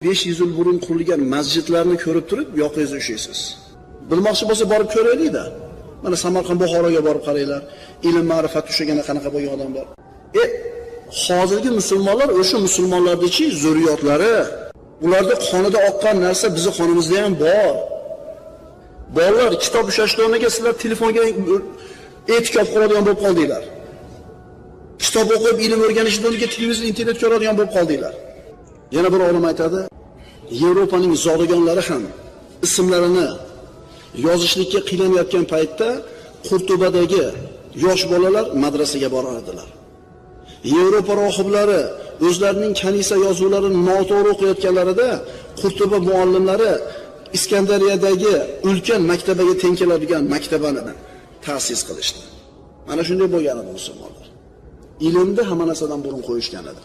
500 yil burun qurilgan masjidlarni ko'rib turib, yoqingizni ushlaysiz. Bilmoqchi bo'lsa borib ko'raylik-da. Mana Samarqand, Buxoroga borib qaranglar. Ilm ma'rifat ushlaganda qanaqa bo'lgan odam bor. Hozirgi musulmonlar o'sha musulmonlarning zurriyotlari, ularda qonida oqqan narsa bizni qonimizda ham bor. Bolalar kitob ushlashni o'rniga sizlar telefonga e'tikof qiladigan bo'lib qoldinglar. Kitob o'qib ilm o'rganishni o'rniga televizor, internet ko'radigan bo'lib qoldinglar. Yana bir olim aytadi, Yevropaning zodagonlari ham ismlarini yozishlikka qiynanayotgan paytda Qurtubadagi yosh bolalar madrasaga borar edilar. Yevropa rohiblari o'zlarining kanisa yozuvlarini noto'g'ri o'qiyotganlarida Qurtuba muallimlari Iskandariyadagi ulkan maktabaga teng keladigan maktabani ta'sis qilishdi. Mana shunday bo'lgan edi musulmonlar. Ilmni hamma narsadan burun qo'yishgan edi.